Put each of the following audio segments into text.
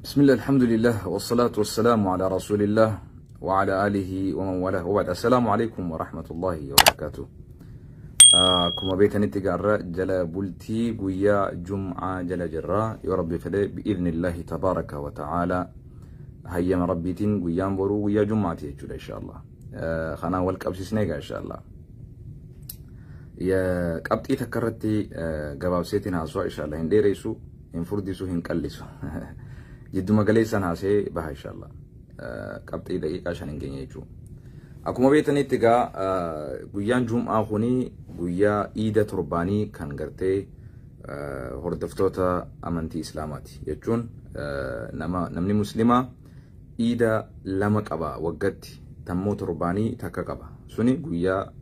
بسم الله، الحمد لله، والصلاة والسلام على رسول الله وعلى آله ومن والاه، وبعد، السلام عليكم ورحمة الله وبركاته. Akkuma beekanitti gaarra jala bultii guyyaa jum'aa jala jirra. Yoo Rabbi fedhe، بإذن الله تبارك وتعالى، hayyama Rabbiitiin guyyaan boruu guyyaa jum'aati jechuudha، إن شاء الله. Kanaan wal qabsiisnee egaa، إن شاء الله، qabxii takka irratti gabaabseetiin haasawaa، إن شاء الله. Hin dheeressu, hin furdisu, hin qallisu, jidduma galeessaan haasee baha، إن شاء الله. Qabxii daqiiqaa 5 hin geenye jechuudha. Akkuma beektanitti egaa guyyaan jum'aa kuni guyyaa iida torbaanii kan gartee hordoftoota amantii Islaamaati. Jechuun nama namni Muslimaa iida lama qaba waggatti, tammoo torbaanii takka qaba. Suni guyyaa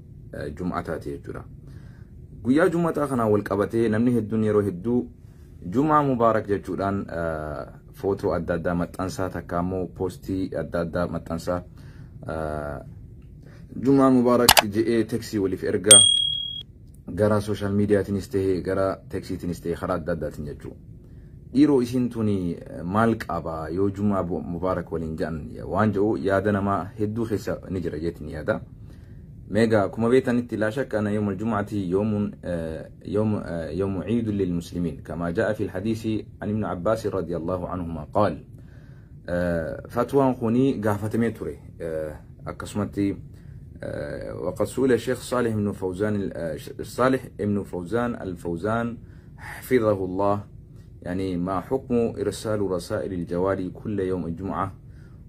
jum'ataati jechuudha. Guyyaa jum'ataa kanaan wal qabatee namni hedduun yeroo hedduu "Jum'aa mubaarak" jechuudhaan footoo adda addaa maxxansaa, takka ammoo poostii adda addaa maxxansaa, "Jum'aa mubaarak" je'ee teksii waliif ergaa, gara social mediatiinis ta'e, gara teksiitiinis ta'e, karaa adda addaatiin jechuudha. Dhiiroo, isiin tuni maal qaba yoo "Jum'aa mubaarak" waliin jedhan waan jedhu yaada namaa hedduu keessa ni jira jeetiin yaada. Meegaa akkuma beektanitti، لا شك أن يوم الجمعة يوم يوم يوم عيد للمسلمين، كما جاء في الحديث عن ابن عباس رضي الله عنهما قال، fatwaan kuni gaafatamee ture akkasumatti، وقد سئل الشيخ صالح بن فوزان، صالح بن فوزان الفوزان، حفظه الله، يعني ما حكم إرسال رسائل الجوال كل يوم الجمعة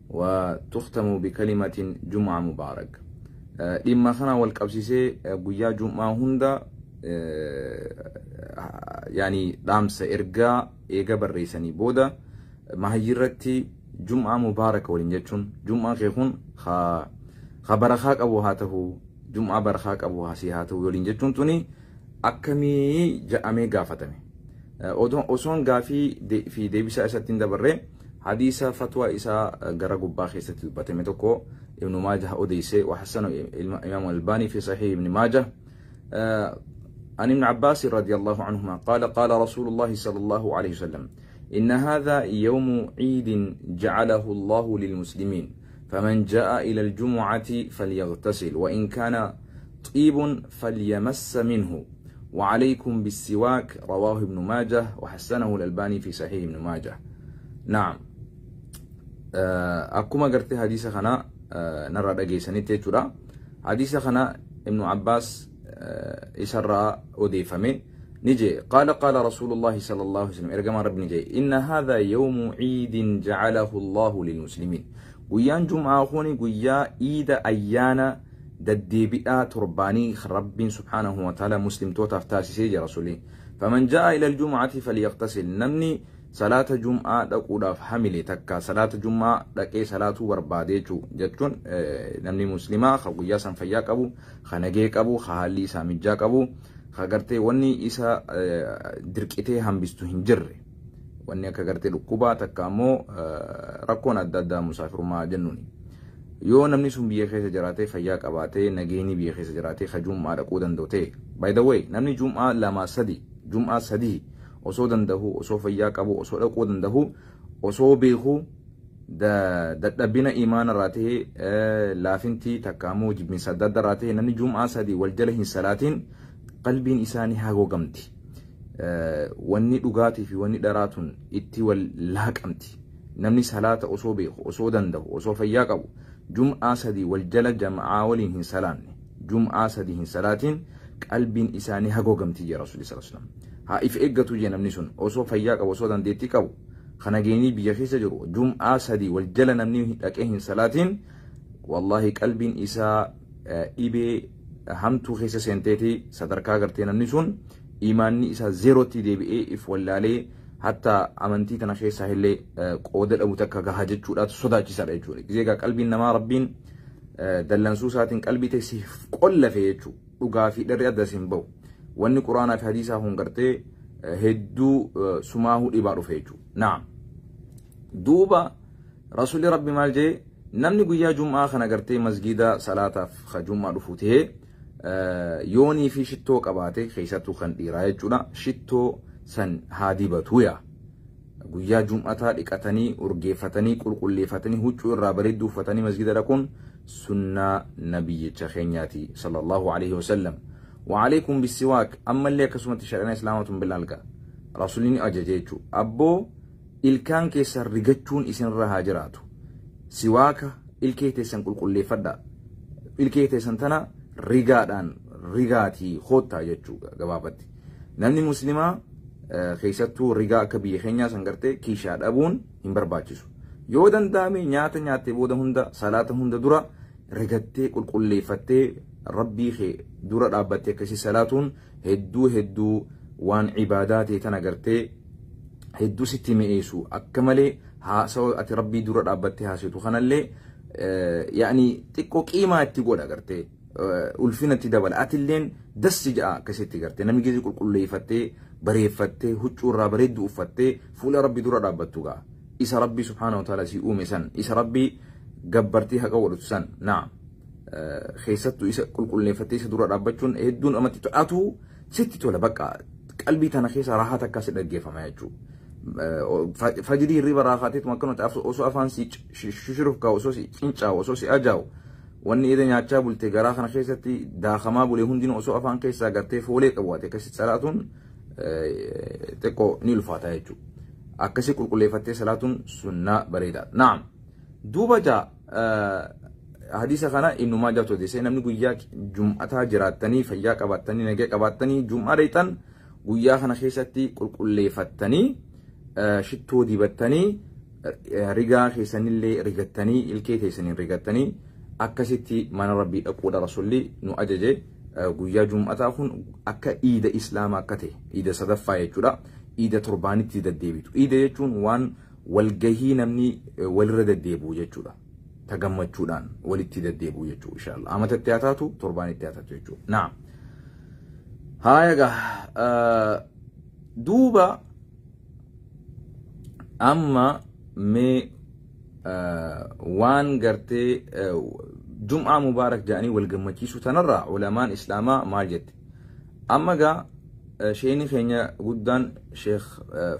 وتختم بكلمة "جمعة مبارك"؟ Dhimma kana wal qabsiisee guyyaa jum'aa hunda yaani dhaamsa ergaa eega barreessanii booda mahayyirratti "Jum'aa mubaaraka" waliin jechuun, jum'aa kee kun ha barakaa qabu haa ta'u, jum'aa barakaa qabu hasii haa ta'u waliin jechuun tuni akkamii ja'amee gaafatame. Osoon gaafii fi deebisaa isatti hin dabarre, hadiisa fatwaa isaa gara gubbaa keessatti dubbatame tokko Ibnu Maajah odeysee، وحسنه إمام الألباني في صحيح ابن ماجه، عن ابن عباس رضي الله عنهما قال: قال رسول الله صلى الله عليه وسلم: إن هذا يوم عيد جعله الله للمسلمين، فمن جاء إلى الجمعة فليغتسل، وإن كان طيب فليمس منه، وعليكم بالسواك. رواه ابن ماجه وحسنه الألباني في صحيح ابن ماجه. نعم، akkuma gartee hadiisa kana narraa dhageessanitti jechuudha. Hadiisa kana Ibnu Abbaas isarraa odeeffame ni jee: قال قال رسول الله صلى الله عليه وسلم، ergamaan Rabbi ni jee: إن هذا يوم عيد جعله الله للمسلمين، guyyaan jum'aa kuni guyyaa iida ayyaana daddeebi'aa torbaanii Rabbiin سبحانه وتعالى muslimtootaaf taasisee jira rasuli. فمن جاء إلى الجمعة فليغتسل، namni salaata jum'aa dhaquudhaaf hamile takka salaata jum'aa dhaqee salaatuu barbaade jechuun, namni Muslimaa ka guyyaa san fayyaa qabu, ka nagee qabu, ka haalli isaa mijjaa qabu, ka gartee wanni isa dirqitee hambistu hin jirre, wanni akka gartee dhukkubaa takka ammoo rakkoon adda addaa musaafirummaa jennuuni. Yoo namni sun biyya keessa jiraatee, fayyaa qabaatee, nageenyi biyya keessa jiraatee, ka jum'aa dhaquu danda'u ta'e, by the way, namni jum'aa lama sadi, jum'aa sadii osoo danda'u, osoo fayyaa qabu, osoo dhaquu danda'u, osoo beeku, dadhabina imaana irraa ta'e, laafintii takka ammoo jibbinsa adda addaa irraa ta'e, namni jum'aa sadii wal jala hin salaatiin qalbiin isaanii haguugamti. Wanni dhugaatii fi wanni dharaatun itti wal laaqamti. Namni salaata osoo beeku, osoo danda'u, osoo fayyaa qabu jum'aa sadii wal jala jama'aa waliin hin salaanne, jum'aa sadii hin salaatiin, qalbiin isaanii haguugamti jee Rasuulli صلى الله عليه وسلم. Haa if eeggatu jee. Namni sun osoo fayyaa qabu, osoo dandeettii qabu, kana geenii biyya keessa jiru, jum'aa sadii wal jala namni dhaqee hin salaatiin, wallaahi qalbiin isaa dhibee hamtuu keessa seenteeti, sadarkaa gartee namni sun imaanni isaa zeerootti deebi'ee if wallaalee, hatta amantii tana keessaa illee qooda dhabu takka gahaa jechuudhaatu sodaachisaadha jechuudha. Gizee egaa qalbiin namaa Rabbiin dallansuu isaatiin qalbii ta'e siif qollafe jechuudha. Dhugaa fi dharri adda siin bahu. Wanni Quraanaa fi hadiisaa kun gartee hedduu sumaahuu dhibaa dhufe jechuudha. Naam. Duuba Rasuulli Rabbi maal jee? Namni guyyaa jum'aa kana gartee masgiida salaataaf ka jum'aa dhufu ta'ee, yoonii fi shittoo qabaate, keessattuu kan dhiiraa jechuudha, shittoo san haa dibatu yaa. Guyyaa jum'ataa dhiqatanii urgeeffatanii qulqulleeffatanii huccuu irraa bareedduu uffatanii masgida dhaquun sunnaa nabiyyicha keenyaati sallallahu alaihi wasallam. وعليكم بالسواك أما اللي كسمت شرعنا إسلامة بالألقى رسولين أججيتشو أبو إلكان كيسر رجتشون إسن رهاجراتو سواك إلكي تيسن قل قل فدا إلكي تيسن تنا رجادان رجاتي خوتا يجو جوابتي نمني مسلمة خيستو رجاء كبير خنيا سنگرتي كيشاد أبون هم برباچسو يودن دامي نيات نيات بودا هندا صلاة هندا درا رجتي قل قل فتي ربي خي درا رابتي كسي صلاة هدو هدو وان عباداتي تنگرتي هدو ستي مئيسو أكملي ها سو أتي ربي درا رابتي هاسيتو خنالي يعني تكو قيمة تقول أغرتي ulfina dabala atilleen dassi ja'a akkasitti garte namni gizi qulqulleeffattee bareeffattee huccuu irraa bareeddu uffattee fuula rabbi dura dhaabbattu ga'a isa rabbi subhaanahu wa ta'ala si uume san isa rabbi gabbartii haqa godhatu san naam keessattuu isa qulqulleeffattee isa dura dhaabbachuun hedduun namatti to'atu sitti tola bakka qalbii tana keessa raahaa takka si dhaggeeffama jechuudha. Fajrii hirriba raafaateetuma akkanumatti osoo afaan si shushurufkaa osoo si cincaa'u osoo si ajaa'u wanni ida nyaachaa bulte garaa kana keessatti daakamaa bule hundinuu osoo afaan keessaa gartee foolee qabu ati akkasitti salaatuun xiqqoo ni ulfaata jechuudha. Akkasii qulqulleeffattee salaatuun sunnaa bareedaadha. Naam. Duuba jaa hadiisa kana Ibnu Maajaatu odeessee namni guyyaa jum'ataa jiraattanii fayyaa qabaattanii nagaa qabaattanii jum'aa dheexan guyyaa kana keessatti qulqulleeffattanii shittoo dibattanii rigaa keessanillee rigattanii ilkee keessaniin rigattanii akkasitti mana rabbii dhaquudha rasulli nu ajaje guyyaa jum'ataa kun akka iida islaamaa akka ta'e iida sadaffaa jechuudha iida torbaanitti deddeebitu iida jechuun waan walgahii namni walirra deddeebi'u jechuudha ta gammachuudhaan walitti deddeebi'u jechuudha inshallah amatatti haa taatu torbaanitti haa taatu jechuudha naam haa egaa duuba amma mee waan gartee jum'aa mubaarak jedhanii wal gammachiisuu tanarraa ulamaan islaamaa maal jette amma gaa sheeni keenya guddaan sheekh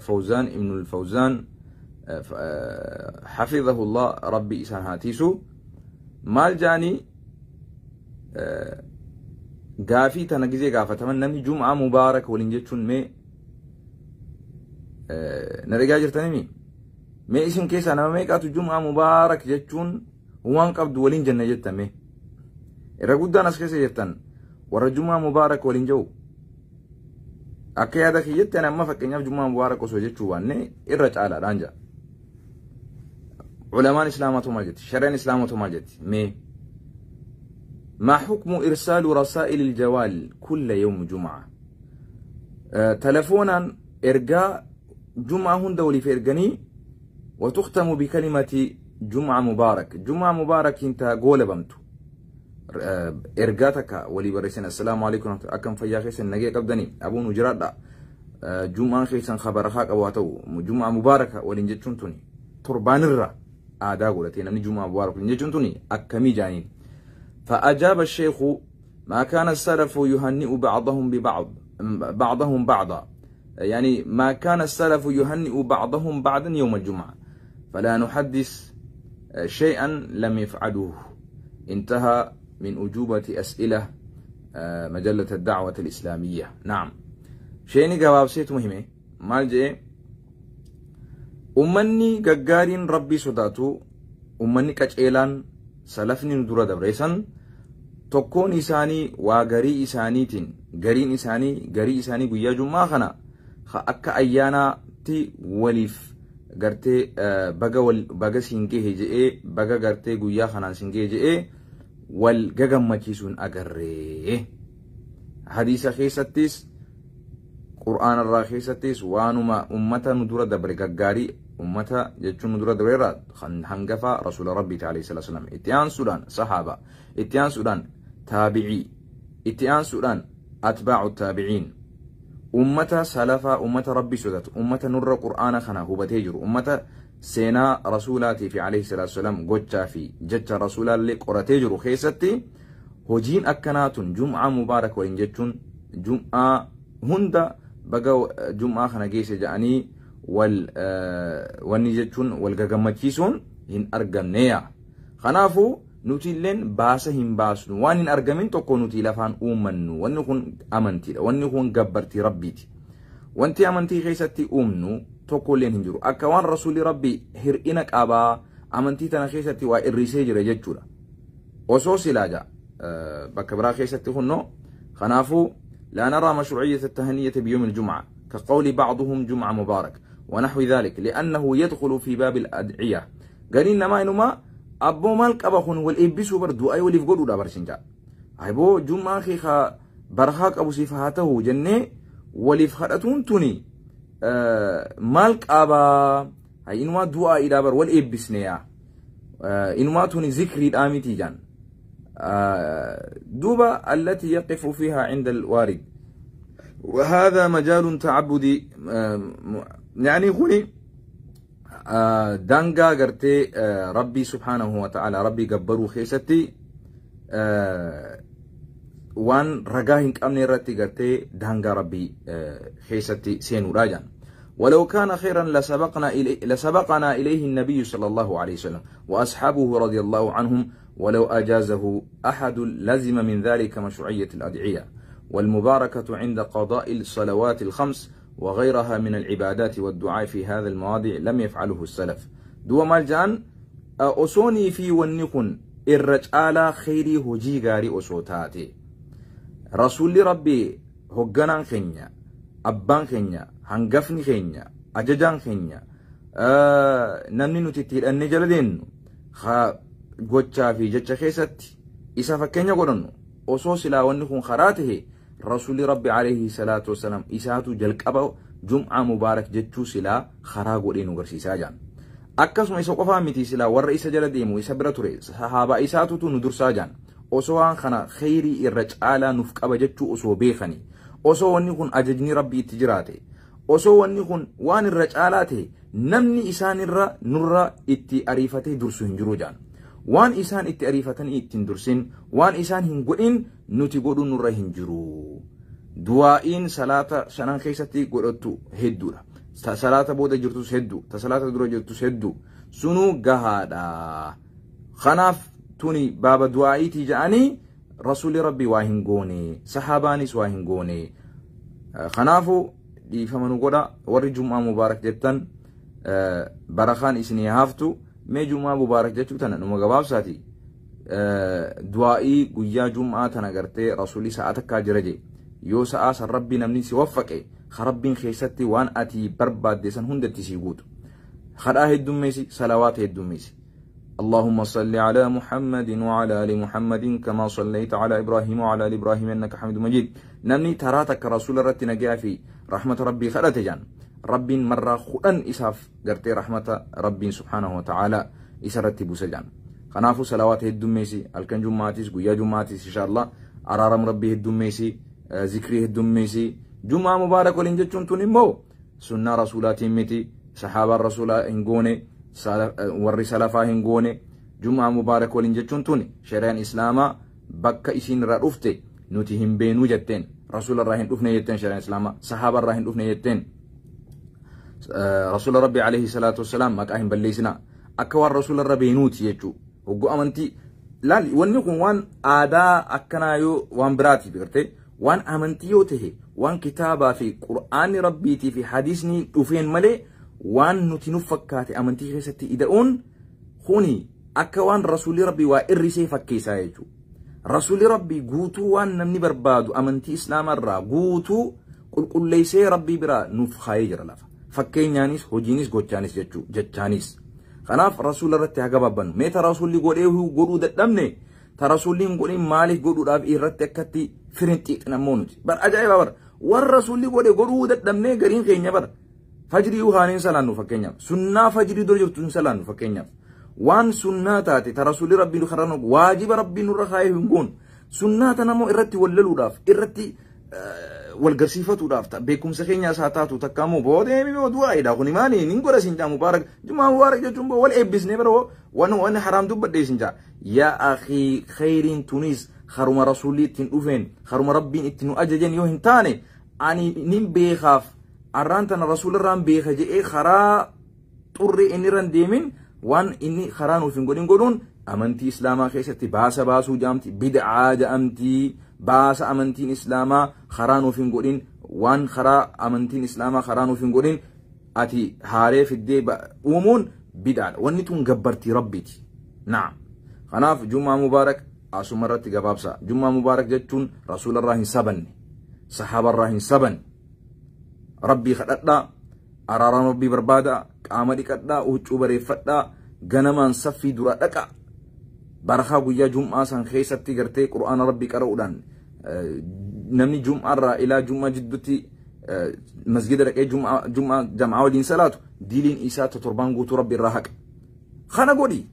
Fawzaan ibnul Fawzaan xafidahullah rabbi isaan haa tiisu maal jedhanii gaafii tana gizee gaafataman namni jum'aa mubaarak waliin jechuun mee na dhagaa jirtanimi mee isin keessaa nama meeqaatu jum'aa mubaarak jechuun waan qabdu waliin jenna jettame irra guddaan as keessa jirtan warra jum'aa mubaarak waliin jiru akka yaada kiyyatti ani amma fakkeenyaaf jum'aa mubaarak osoo jechuu waanne irra caalaadhaan jira ulamaan islaamaatu maal jetti shari'aan islaamaatu maal jetti mee ما حكم إرسال رسائل الجوال كل يوم جمعة تلفونا إرجاء جمعة هند ولي في إرجاني وتختم بكلمة جمعة مبارك جمعة مبارك انت قول بمتو إرجاتك ولي برسنا السلام عليكم أكم فيا خيسن نجي قبدني أبو نجراد جمعة خيسن خبرخاك أبو هاتو جمعة مباركة ولنجتشون توني تربان الرا آدا قولتين أني جمعة مبارك ولنجتشون توني أكمي جانين. فأجاب الشيخ ما كان السلف يهنئ بعضهم ببعض بعضهم بعضا يعني ما كان السلف يهنئ بعضهم بعضا يوم الجمعة فلا نحدث شيئا لم يفعلوه. انتهى من أجوبة أسئلة مجلة الدعوة الإسلامية. نعم شيني جواب سيت مهمة مالجئ أمني غغارين ربي صداتو أمني كاچيلان سلفني ندورة دبريسان tokkoon isaanii waa garii isaaniitiin gariin isaanii garii isaanii guyyaa jummaa kana akka ayyaanaatti waliif gartee baga siin gahe je'ee baga gartee guyyaa kanaan siin gahe je'ee wal gagammachiisuun agarree. Hadiisa keessattis qur'aana irraa keessattis waanuma ummata nu dura dabre gaggaarii ummata jechuun nu dura dabre irraa hangafa rasuula rabbii alayhi salaatu wasalaam itti aansuudhaan sahaaba itti aansuudhaan taabicii itti aansuudhaan atbaacu taabiciin ummata salafaa ummata rabbii sodaatu ummata nurra qur'aana kana hubatee jiru ummata seenaa rasuulaatii fi alayhi salaatu wasalaam gochaa fi jecha rasuulaallee qoratee jiru keessatti hojiin akkanaa tun jum'aa mubaarak waliin jechuun jum'aa hunda baga jum'aa kana geesse jedhanii Wal wanni jechuun wal gagammachiisuun hin argamneeya. Kanaafuu nuti illeen baasa hin baasnu, waan hin argamin tokko nuti lafaan uummannu. Wanni kun amantiidha, wanni kun gabbartii rabbiiti. Wanti amantii keessatti uumnu tokko illeen hin jiru. Akka waan rasuulli rabbii hir'ina qabaa amantii tana keessatti waa irrisee jira jechuudha. Osoo silaa jaa bakka biraa keessatti kunnoo kanaafuu لا نرى مشروعية التهنية بيوم الجمعة كقول بعضهم جمعة مبارك ونحو ذلك، لأنه يدخل في باب الأدعية. قالين ما إنما أبو مالك أبخون والإبسو بردو أي وليف قولوا دابر سنجا أبو جمعة خيخا برخاك أبو صفاته جنة وليف خلتون توني مالك أبا هاي إنما دعاء إلى بر والإبسنيا إنما توني ذكري الآمي تيجان دوبة التي يقف فيها عند الوارد. وهذا مجال تعبدي، يعني خوني دانغا غرتي ربي سبحانه وتعالى ربي جبرو خيستي وان رجاهن أمني رتي غرتي دانغا ربي خيستي سينو راجان. ولو كان خيرا لسبقنا إليه النبي صلى الله عليه وسلم وأصحابه رضي الله عنهم، ولو أجازه أحد لزم من ذلك مشروعية الأدعية والمباركة عند قضاء الصلوات الخمس وغيرها من العبادات والدعاء في هذا المواضع لم يفعله السلف. دو مالجان أصوني في ونكن الرجال خيري هجي غاري أصوتاتي رسول ربي هجنان خنيا أبان خنيا هنقفني خنيا أججان خنيا نمني نتتير النجل دين خا gochaa fi jecha keessatti isa fakkeenya godhannu osoo silaa wanni kun karaa tahe rasuulli rabbi alayhi salaatu wasalaam isaatu jalqaba jum'aa mubaarak jechuu silaa karaa godhee nu garsiisaa jiran. Akkasuma isa qofaa miti silaa warra isa jala deemu isa bira ture sahaabaa isaatutu nu dursaa jiran. Osoo waan kana kheyrii irra caalaa nuuf qaba jechuu osoo beekani, osoo wanni kun ajajni rabbi itti jiraate, osoo wanni kun waan irra caalaa tahe namni isaan irra nurra itti ariifatee dursu hin jiru jiran. Waan isaan itti ariifatanii ittiin dursin, waan isaan hin godhin nuti godhuun nurra hin jiru. Du'aa'iin salaata shanan keessatti godhattu hedduudha. Salaata booda jirtus hedduu, salaata dura jirtus hedduu. Sunuu gahaadha. Kanaaf tuni baaba du'aa'iitii jedhanii rasuulli rabbi waa hin goone, sahaabaanis waa hin goone. Kanaafuu dhiifama nu godha. Warri jum'aa mubaarak jettan barakaan isinii haaftu. Mee jum'aa mubaarak jechuu tana numa gabaabsaati. Du'aa'ii guyyaa jum'aa tana gartee rasuulli sa'a takkaa jira jee. Yoo sa'aa san rabbi namni si waffaqe rabbiin keessatti waan ati barbaadde san hundatti si guutu. Kadhaa heddummeessi, salawaata heddummeessi. اللهم صل على محمد وعلى آل محمد كما صليت على إبراهيم وعلى آل إبراهيم إنك حميد مجيد. نمني تراتك رسول رتي نجا في رحمة ربي خلت جان. رب مرة خدن إساف قرتي رحمة ربي سبحانه وتعالى إسرتي بوسجان. خنافو صلوات هدوميسي الكن جمعاتيس قيا جمعاتيس إن شاء الله أرارم ربي هدوميسي ذكري هدوميسي جمعة مبارك ولنجتشون تنمو سنة رسولات متي صحابة الرسول إنغوني warri salafaa hin goone jum'aa mubaarak waliin jechuun tuni shari'aan islaamaa bakka isiin irraa dhufte nuti hin beenuu jetteen, rasuula irraa hin dhufne jetteen, shari'aan islaamaa sahaaba irraa hin dhufne jetteen, rasuula rabbi alayhi salaatu wassalaam maqaa hin balleessinaa akka waan rasuula irra beenuuti jechuu. Hogguu amantii laali wanni kun waan aadaa akkanaa yoo waan biraati gartee waan amantii yoo tahe waan kitaabaa fi qur'aanni rabbiitii fi hadiisni dhufeen malee waan nuti nuuf fakkaate amantii keessatti ida'uun kuni akka waan rasuulli rabbii waa irrisee fakkeessaa jechuudha. Rasuulli rabbii guutuu waan namni barbaadu amantii islaamaa irraa guutuu qulqulleessee rabbii biraa nuuf kaayee jira lafa. Fakkeenyaanis hojiinis gochaanis jechaanis. Kanaaf rasuula irratti haa gabaabbannu. Mee ta rasuulli godhee godhuu dadhabne ta rasuulli hin godhin maaliif godhuudhaaf irratti akkatti firin xiixinammoo nuti. Bar ajaa'iba bar warra rasuulli godhe godhuu dadhabnee gariin keenya bar. Fajrii haaniin salaannu fakkeenyaaf sunnaa fajrii dura jirtu hin salaannu fakkeenyaaf waan sunnaa taate ta rasuulli rabbiin karaa waajiba rabbiin nurra kaayee hin goonu sunnaa tana immoo irratti wallaluudhaaf irratti wal garsiifatuudhaaf beekumsa keenya isaa taatu takka immoo boodee mimmoo du'aa'idha kuni maali nin godha siin jaa mubaarak jumaa mubaarak jechuun wal eebbisnee bara waan haraam dubbadhee siin jaa yaa akhii khayriin tunis haruma rasuulli ittiin dhufeen haruma rabbiin ittiin nu ajajen yoo hin taane ani nin beekaaf Arraan tana rasuularraan beeka je'ee karaa xurree inni irra hin deemin waan inni karaa nuuf hin godhin godhuun amantii islaamaa keessatti baasa baasuu jedhamti, bid'aa jedhamti. Baasa amantiin islaamaa karaa nuuf hin godhin, waan karaa amantiin islaamaa karaa nuuf hin godhin ati haaree fiddee uumuun bid'aadha. Wanni tun gabbartii rabbiiti. Naam. Kanaaf Jummaa Mubaarak asuma irratti gabaabsa. Jummaa Mubaarak jechuun rasuularraa hin sabanne, sahaabarraa hin sabanne. Rabbii kadhadhaa, araaraan rabbii barbaada, qaama dhiqadhaa, huccuu bareeffadhaa, ganamaan saffii dura dhaqa. Barakaa guyyaa jum'aa san keessatti gartee qur'aana rabbii qara'uudhaan namni jum'aarraa ilaa jum'aa jidduutti masgida dhaqee jum'aa jam'aa waliin salaatu diiliin isaa torbaan guutuu rabbi irraa haqa. Kana godhi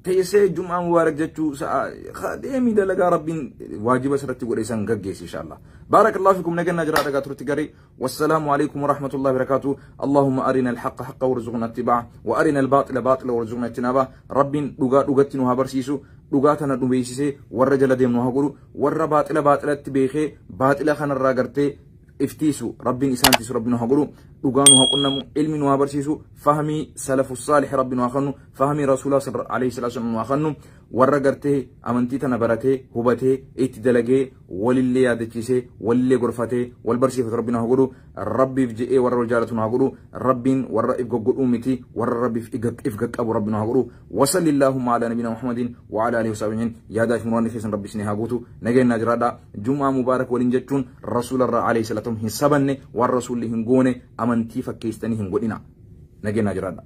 teessee Jum'aa Mubaarak jechuu sa'a deemii dalagaa rabbiin waajiba sirratti godhe san gaggeessi inshallah. Barakallahu fikum, naganna jira dhagaa turti garii. Wassalaamu alaikum warahmatullahi wabarakatuh. Allahumma arina alhaqqa haqqa warzuqna ittibaa wa arina albaatila baatila warzuqna ijtinaaba. Rabbiin dhugaa dhugatti nu haa barsiisu. Dhugaa tana dhubeessisee warra jala deemnu haa godhu. Warra baaxila baaxilatti beekee baaxila kanarraa gartee iftiisu rabbiin isaan tiisu rabbi nu haa godhu. Dhugaa nu haa qunnamu, ilmi nu haa barsiisu, fahmii salafu saalih rabbi nu haa kennu, fahmii rasuulaa alayhi salaatu nu haa kennu. Warra gartee amantii tana baratee hubatee itti dalagee walillee yaadachiisee walillee gorfatee wal barsiifatu rabbi nu haa godhu. Rabbiif je'ee warra wal jaalatu nu haa godhu. Rabbiin warra if goggodhuu miti, warra rabbiif if gaqqabu rabbi nu haa godhu. Wasalli allaahumma ala nabiyina Muhammadin wa ala alihi wasabihin. Yaadaa fi muraanni keessan rabbi isinii haa guutu. Nageenyaa jiraadha. Jum'aa Mubaarak waliin jechuun rasuularraa alayhi salaatu hin sabanne, waan rasuulli hin goone amantii fakkeessitanii hin godhina. Nageenyaa jiraadha.